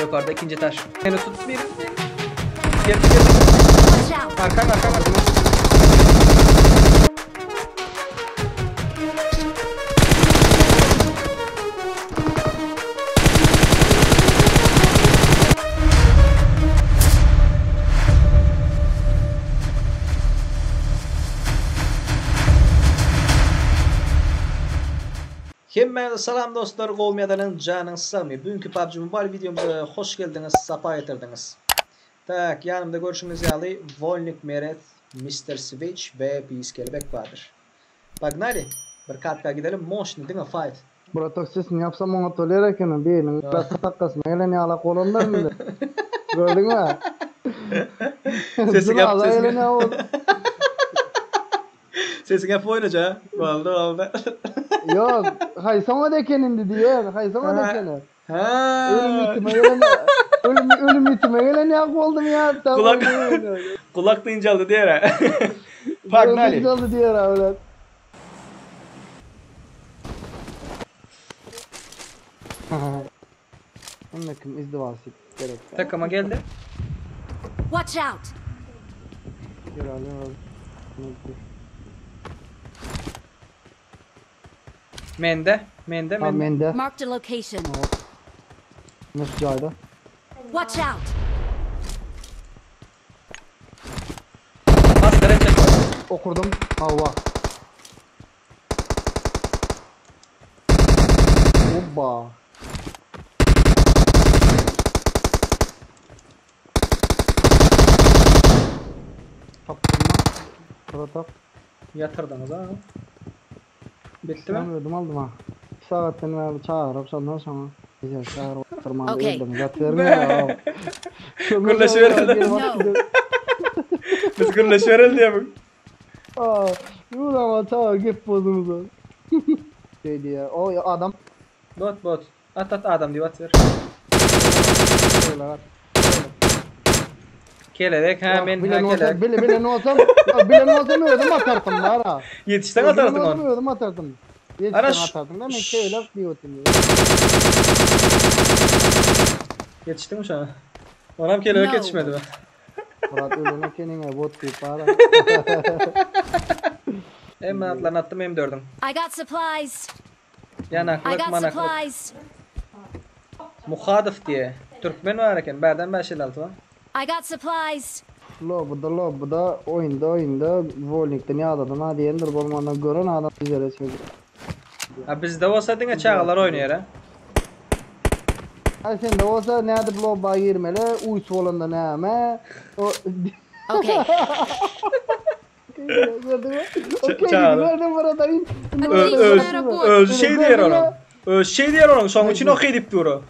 Ýokarda ikinji etaž. Meni tut bir. Geldi geldi. Watch out! Arkan arkan arkan. Hemmäňize salam dostlar gowmy ýadalyň janyňyz sagmy bu günki PUBG Mobile wideomyza hoş geldiňiz sapa getirdiňiz. Tak ýanymda görşüňiz ýaly Wolnik Meret, Mister Switch we Pis Kelebek bardyr. Pagnali bir katka gidelim moşny diňe fight. Bratok sesini ýapsam oňat bolýar ekeni biriniň takgasyna gelen ýalak bolandyr indi. Gördüňmi? Sesiňi ýap Jynaza sesiňi. gelen ýaly boldy. Sesiňi ýapyp oýnaja. Boldy boldy. Ýok, haýsy oňat eken indi diýen, haýsy oňat Ha. ekeni. Ha. Ölüm ýitime gelen ölüm ölüm ýitime gelen ýaly boldum ýa. Gulak gulak dynç aldy diýer. Gulak Pagnali. dynç aldy diýer ha bilen. Onda kim izdiwasy gerek. Takıma geldi. Watch out! Mende, mende, Ha mende. mende. Marked a location. Nasıl cayda? Watch out! Maskara çek. Okurdum. Allah. Hoppa. Tapdym mı? Sıra tap. Ýatyrdyňyz ha. Bitdi mi? Ben öldüm aldım ha. Bir saatden beri çağırıp şondan sonra bize çağırıp tırmandı Okey. öldüm. Yat vermiyor ya. Gürleşiverelim. No. Biz gürleşiverelim diye bu. Aa, Ulan çağır gep bozumuzu. Şey diye. O adam. Bot bot. At at adam diye at ver. Şöyle at. Kelebek ha men ha Bilen olsam, kelebek. bile bilen olsam, ya bilen olsam öldüm atardım var ha. Yetişten atardyň Bilen olsam onu. öldüm atardım. Ara Yetişten şu- atardım da men şeýle diýotdum. Yetiştin mi şuna? Onam kelebek No. yetişmedi be. Murat ölene kenine bot diýip bara. Hem ben atlarını attım hem dördüm. I got supplies. I Yanaklık got manaklık. supplies. Muhadow diye. Türkmen var eken. Berden 556 var. I got supplies. Lobbyda lobbyda oýunda oýunda Volnikden ýadadan ha diýendir bolmandan gören adam bizlere çekdi. Ha bizde olsa diňe çagalar oýnaýar ha. Ay sen de olsa näde lobba girmeli, uýsy bolanda näme? O Okay. Gördün mü? Okey, çağır. gördüm burada. Ö- öz, öz şey diýer onun. Öz şey diýer onun. Soň üçin okey diýip dur o.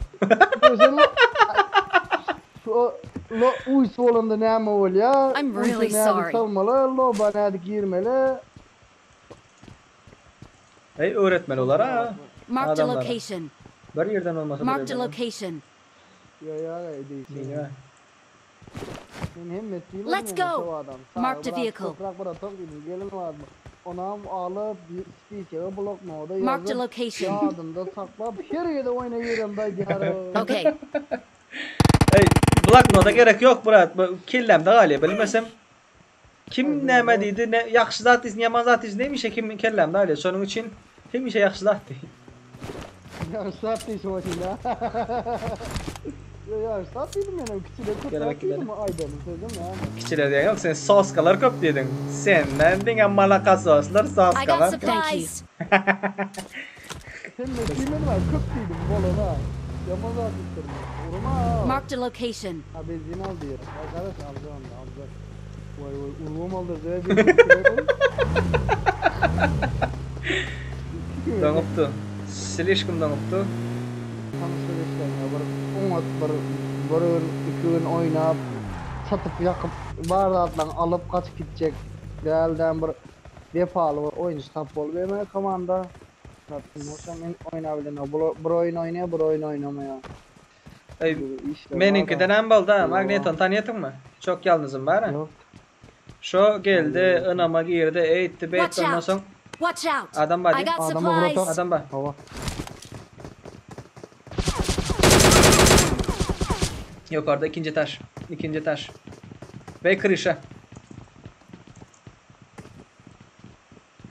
O lo uýsy bolanda näme bolýar? I'm really Uýsy näde sorry. Salmaly, lobba näde girmeli? Ey öğretmeli olar ha. Marked a Adamlara. location. Bir yerden olmasa bir Marked a yerden. location. Ya ya değil. Bilmiyorum. Men hem ettiğim Let's go. Marked a vehicle. Toprak bırak top gibi gelin var mı? Onam alıp speaker'e blok moda Marked a yazıp location. yadımda saklap her yerde oyuna girem da yarı. Okay. Ey Black Node'a gerek yok Murat. Bu Kellemde galýar. Bilmesem kim näme diýdi, ne ýagşy zat diýsin, ýaman zat diýsin demişe kim kellemde galýar. Şonuň üçin hemişe ýagşy zat diý. Ya sat değil şu ya. Ya ya sat dedim benim küçüle Gel kutlat bak gidelim. dedim aydanım sözüm ya. Kiçiler diýen yok, sen soskalar köp diýdiň. Senden diňe malaka soslar, I got soskalar. supplies. Sen ne diyeyim var köp dedim bolana. Yaman zat isterim. Urma. Marked a location. Ha benzin al diyor. Arkadaş alacağım da alacak. Vay vay urmam aldı. Doňupdy. Slişkim doňupdy. Tanışlar ya bir oňat bir bir gün iki gün oynap satyp yakıp bardatlan alıp kaçıp gidecek dälden bir vefaly bir oýunçy tap bolup eme komanda. Tapdym bolsa men oýnabilen bir oýun oýnaýar bir oýun oýnamaýar. Ey İşler meniňkiden var hem boldy ha. Yok. Magneton tanýatyňmy? Çok yalnızım bar. da. ha. Yok. Şo geldi, ynama girdi, eýtdi, Watch beýtdi ondan out. soň Watch out. adam bar I diýip. got Adamı supplies. bırak. Adam bar. Hava. Ýokarda ikinji etaž. Ikinji etaž. We kryşa.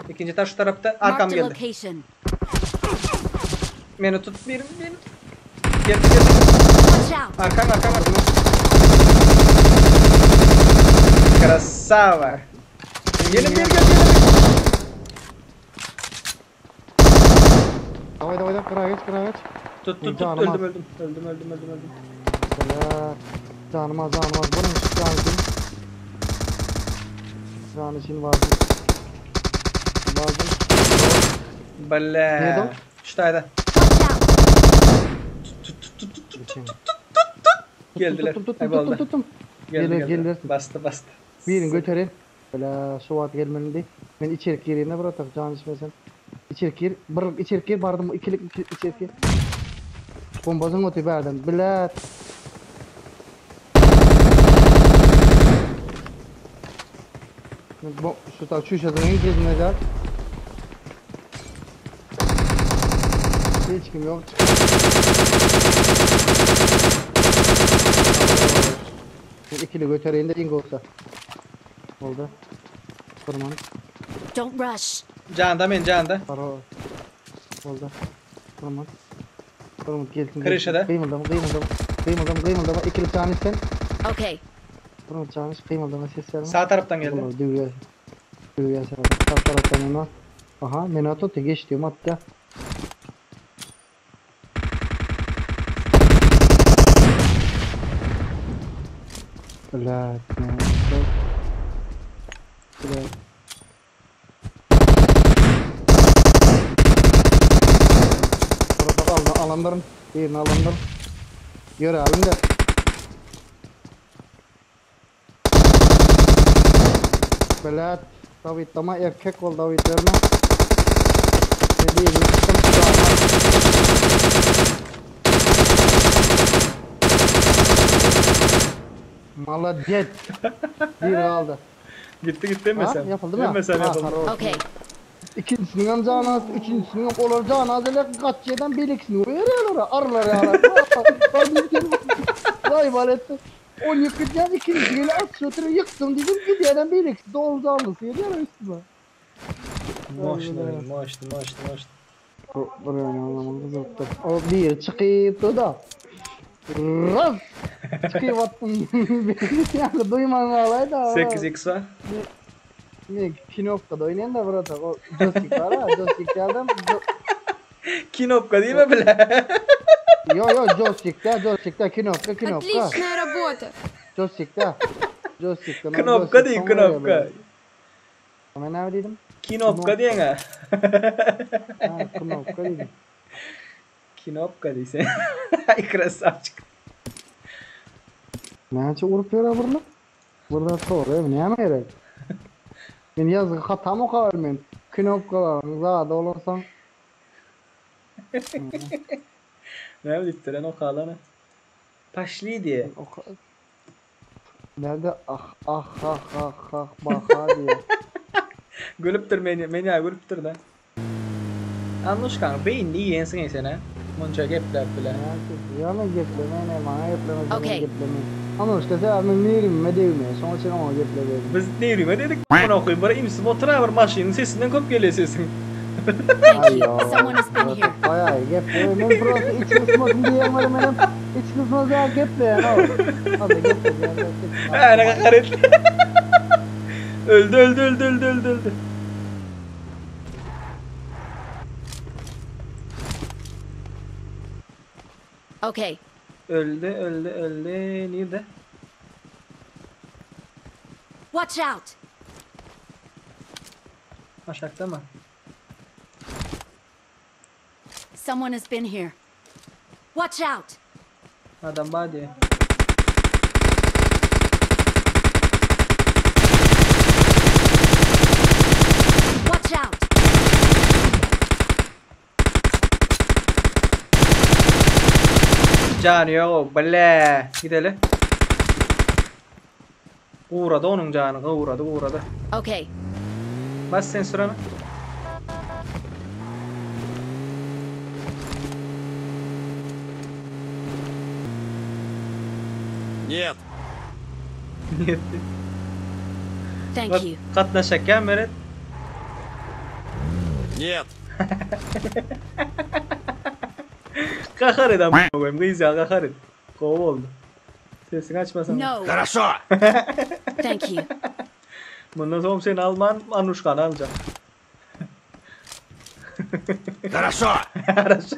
İkinci etaž şu tarapda. Arkam Marked a geldi. location. Meni tut birim beni tut. Geldi geldi. Watch out. Arkan arkan arkan. Krasava. Gelin bir gel gelin. Dawaj dawaj dawaj kıra geç kıra geç. Tut tut tut Canım öldüm az. öldüm. Öldüm öldüm öldüm öldüm. Bela. Canım az canım az. Bunun şu can için. Can için vardı. Vardı. Bale. Neydi o? Şu tayda. Watch out. Tut tut tut tut tut. Geçeyim. Geldiler. Tuttum tuttum Ay tuttum boldy. tuttum. Geldi Gelir geldi. gelirsin. Bastı bastı. Birini götüreyim. Bela şu vat gelmeli değil. Ben içeri gireyim de bırak can içmesen. İçeri gir. Bir içeri gir bardım ikilik iki, içeri gir. Bombazın otu berden. Bilet. Bu şu ta şu şadının gözüne gel. Hiç kim yok. İkili götüreyim de ing olsa. Oldu. Kurman. Don't rush. Canda men canda. Para. Oldu. Kurman. Kurman gelsin. Kırışa Kıymıldama kıymıldama. Kıymıldama kıymıldama. İkili can isten. Okay. Kurman can iç. Kıymıldama ses verme. Sağ taraftan geldi. Olur, Düğüye. Düğüye sağ taraftan ona. Aha Menato te geç diyorum hatta. Blat, Blat. Burada aldı, alandırım. Birini alandırım. Yürü alın da. Blat, David ama erkek ol David verme. Dediğimi tuttum. Maladet. Bir aldı. Gitti gitti mi Ha, sen? yapıldı mı? Sen Ha, yapıldı. harol. Okay. İkincisinin hem canı az, üçüncüsünün hem olur canı az. Hele kaç yerden bir ikisini veriyor arılar ya. Vay vay etti. On yıkacağım ikincisiyle at şötürü yıktım dedim bir yerden bir ikisi dolu canlısı geliyor üstüme. Moşlu moşlu moşlu moşlu. Buraya anlamamız yoktu. O bir çıkıp da. Raz! Çıkıp attım. Yani duyman alay da. 8x var. Ne Kinopka'da oynayan da burada o joystick var ha joystick geldim. Kinopka değil mi bile? Yo yo joystick'te joystick'te Kinopka Kinopka. Отличная работа. Joystick'te. Joystick'te. Knopka değil knopka. Ben ne dedim? Kinopka diyen ha. Ha Knopka dedim. Kinopka değilse. Ay krasavçık. Näçe urup ýöre burnu? Burada soruyor, näme gerek? Men ýazgy hatam okar men. Knopkalaryň zady bolarsaň. Ne diptiren o kalanı. Paşli diye. Oka. Nerede ah ah ah ah ah baha diye. Gülüptür meni, meni ay gülüptür da. Anluşkan beyinli yiyensin ey sen ha. Munça gepler bile. Ya men gepleme ne bana gepleme Okey. gepleme. Ama işte sen men nirime dewme. Soň üçin oňa gepleme. Biz neyrime dedik bunu okuyayım. Bara imsi otura bir maşının sesinden köp geliyor sesin. Thank you. Someone has been here. Bayağı gepleme. Men burası iç kısmasın diýemedim menem. İç kısması ya geple. Hadi geple. Ha ne kadar Öldü öldü öldü öldü öldü öldü. Okay. Öldü öldü öldü. Nerede? Watch out. Aşağıda mı? Someone has been here. Watch out. Adam body. Watch out. Canı yok. Bale. Gidelim. Uğradı onun canı. Uğradı uğradı. Okay. Bas sen sıranı. Нет. Niyetli. Thank you. Gatnaşakýan Meret. Нет. Gahar et amına koyayım. Gyz ya gahar et. Gowy boldy. Sesiňi açmasaň. No. Хорошо. Thank you. Mundan soň seni alman Anuşkany aljak. Хорошо. Хорошо.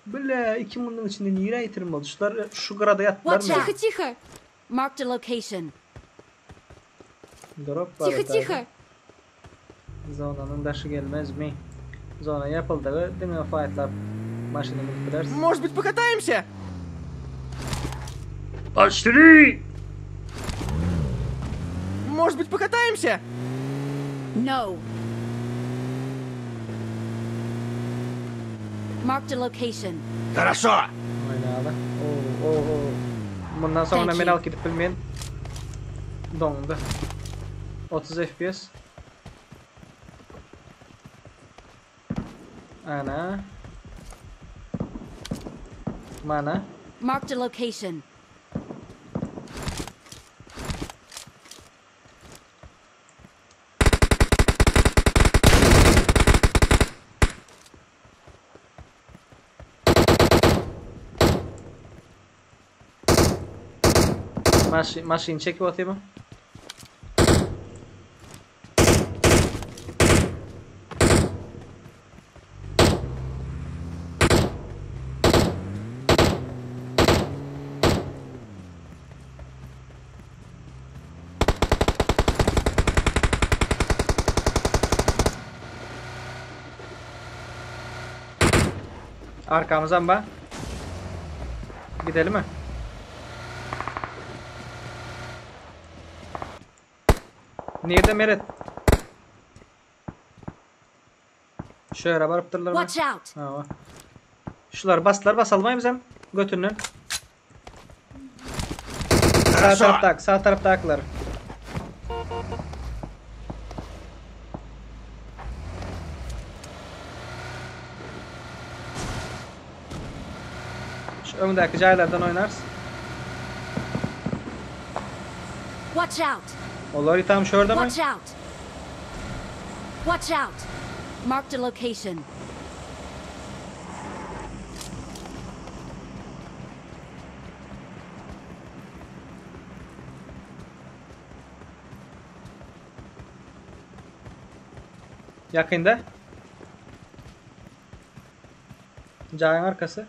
Bile iki mundan içinde nire ýitirim boldy? Şular şu gyrada ýatdylar Watch mı? out. Тихо, тихо! Marked a location. Drop bar Тихо, ötede. тихо! Zonanın daşy gelmezmi? Zona ýapyldygy diňe fightlap maşyny münüp bilersiz. Может быть, покатаемся? Aşırı! Может быть, покатаемся? No. Marked a location. Хорошо. Oýnaly. Oo, oo, oo. Mundan soňra Thank men you. alyp gidip bilmen. Doňdy. 30 FPS. Ana. Mana. Marked a location. Maşyn, maşyn çekip atayım mı? Arkamızdan bak. Gidelim mi? Nirde Meret? Şöyle barypdyrlar mı? Watch out. Ha, Şular bastılar basalmayım sen götünden. Sağ Хорошо. tarafta sağ tarafta aklar. Şu öndeki caylardan oynarsın. Watch out. Onları tam şurada mı? Watch out. Watch out. Marked a location. Yakında. Cayın arkası.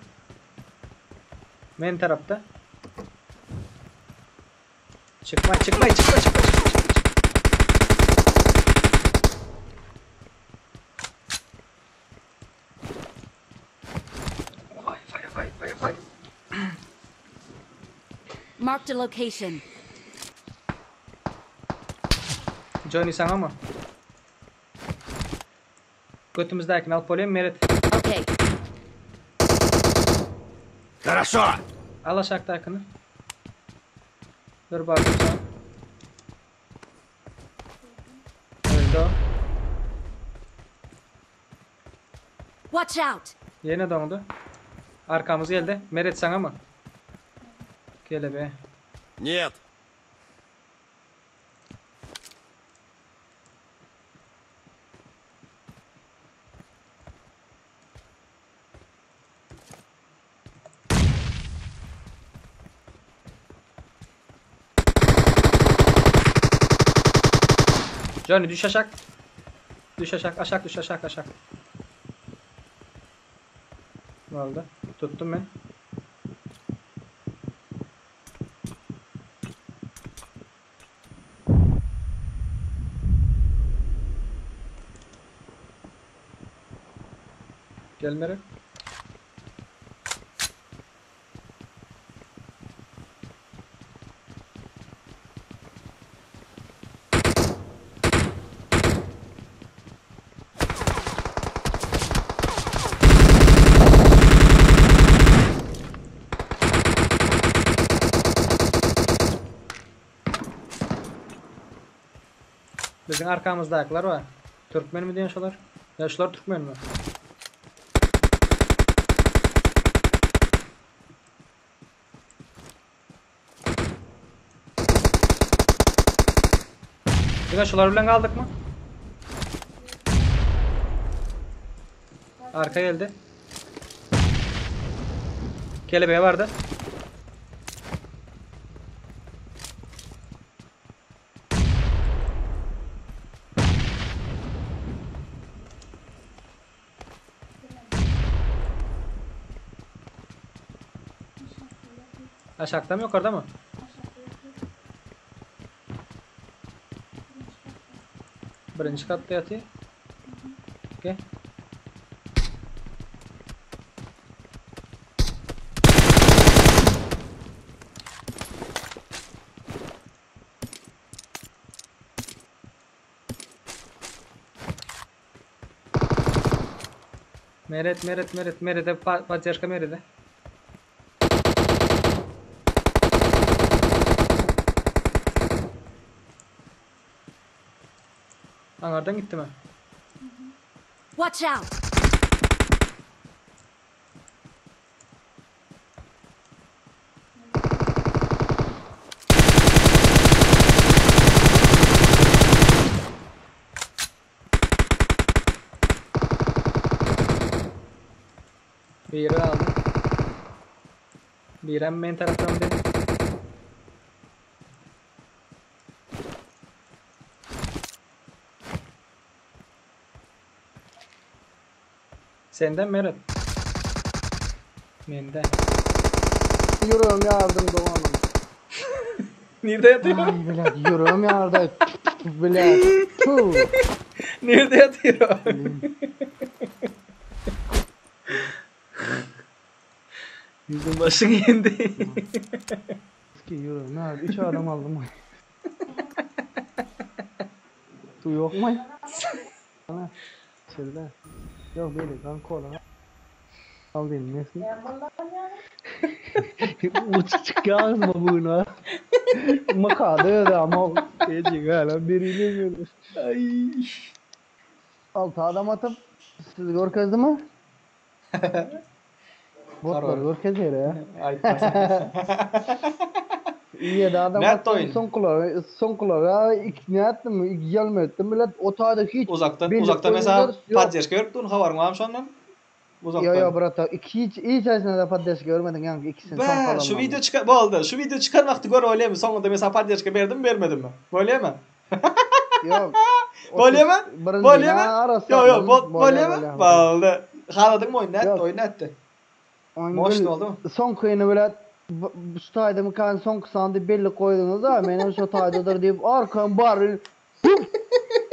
Men tarafta. Çıkma çıkma çıkma çıkma çıkma. çıkma. Vay vay vay vay vay. Marked a location. Johnny sana mı? Götümüzdekini alıp olayım Meret. Okay. Хорошо. Al aşağıdakini. Dur bakayım sen. Öldü o. Watch out. Yine dondu. Arkamız geldi. Meret sana mı? Gel be. Нет. Johnny düş aşak. Düş aşak, aşak düş aşak aşak. Ne oldu? Tuttum ben. Gel Meret. Bizim arkamızdakiler var. Türkmen mi diyen şular? Ya şular Türkmen mi? Diňe şular bilen galdykmy? Arka geldi. Kelebeğe vardı. Aşakda mı yukarıda mı? Birinci katda ýatyr. Okey. Meret, Meret, Meret, Meret'e poddežka Meret'e. Aňardan gitdimi? Watch out! Biri aldy. Birem men tarapdan bir. Senden Meret. Mende. Ýüregim ýardym doganym. Nirde ýatyr? Ay bilet ýüregim ýardy. Bilet. Puh. Nirde ýatyr? Yüzün başyň indi. Ki ýüregim ýardy. Üç adam aldym. Su ýok mu? Ana. Şurada. Ýok beýle kan kola. Al diýdim nesin? Uçuk çykýar agzyma bu gün ha. Makada özi ama ejik hala biriyle böyle. Ay. Altı adam atıp siz görkezdi mi? Botlar görkezýär ya. Aýtmasyn. İyi de adam Nätdi attım oýun? son kulağı, son kulağı iki ne attım iki gelme ettim millet o taýda hiç Uzakdan belli uzakdan mesela oýunlar yok. poddežka berip durun habaryň barmy şondan? Yo yo Uzakdan. brata iki hiç hiç aýsyna da poddežka görmedim ýaňky ikisini son Bä, şu kalanlaryny. video çyka boldy. Şu video çykan wagty gör oýlaýmy. Soňunda mesela poddežka berdim, bermedim mi? Bolýamy? Ýok. Bolýamy? Birinji Bolýamy? arasy Ýok, ýok, bol, bolýa bolýamy? bolýa. Boldy. Haladyňmy oýun nätdi? Ýok. Oýun nätdi? Oýun Moşny gül boldumy? soňkyny bilen şu taýda mı soňky sandy belli koýduňyz da menem şu taýdadyr diýip arkam bar.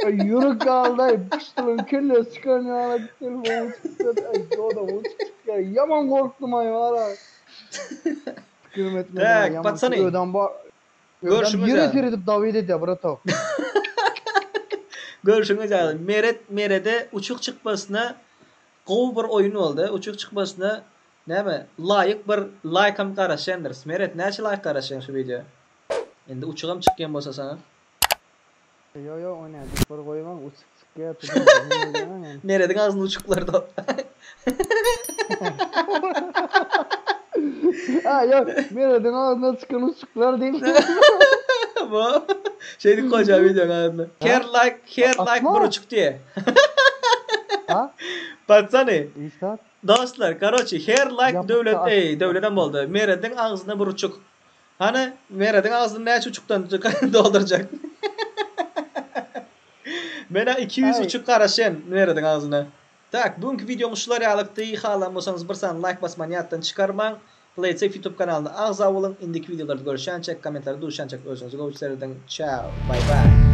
Ay yürü galdy ay piştirin kelle çıkan ya telefon çıktı ay o da o çıktı ya yaman korktum ay var ha. Tükürüm etmedi ha Tak, yaman patsany. öden ba öden Görşümiz yere ýaly. seredip David edýär brato. Görşüňiz ýaly, Meret Merede uçuk çykmasyna gowy bir oýun boldy. Uçuk çykmasyna näme laýyk bir laýkam garaşýandyrys. Meret näçe laýk garaşýaň şu wideo? Indi uçugam çykýan bolsa saňa. Yo yo oýnaýdyk bir goýmaň uçuk çykýar. Merediň agzynda uçuklar da. Ha yok Mered'in ağzından çıkan uçuklar değil. Bu şeydik koca videonun adını. Her like, her like Atma. bir uçuk diye. Ha? Baksana. İşte. Dostlar, karoçi her like Yapıp döwlet, da at. ey, döwleden boldy. Merediň agzynda bir uçuk. Hani Merediň agzyny näçe uçukdan dolduracak? Mena 200 Ay. uçuk garaşan Merediň agzyna. Tak, bugünkü videomuz şular ýalykdy. Halan bolsaňyz bir san like basmany ýatdan çykarmaň. PlaySafe YouTube kanalyna agza boluň. Indiki videolarda görüşýänçä, kommentarda duşýança özüňizi gowy seyredin. Ciao, bye bye.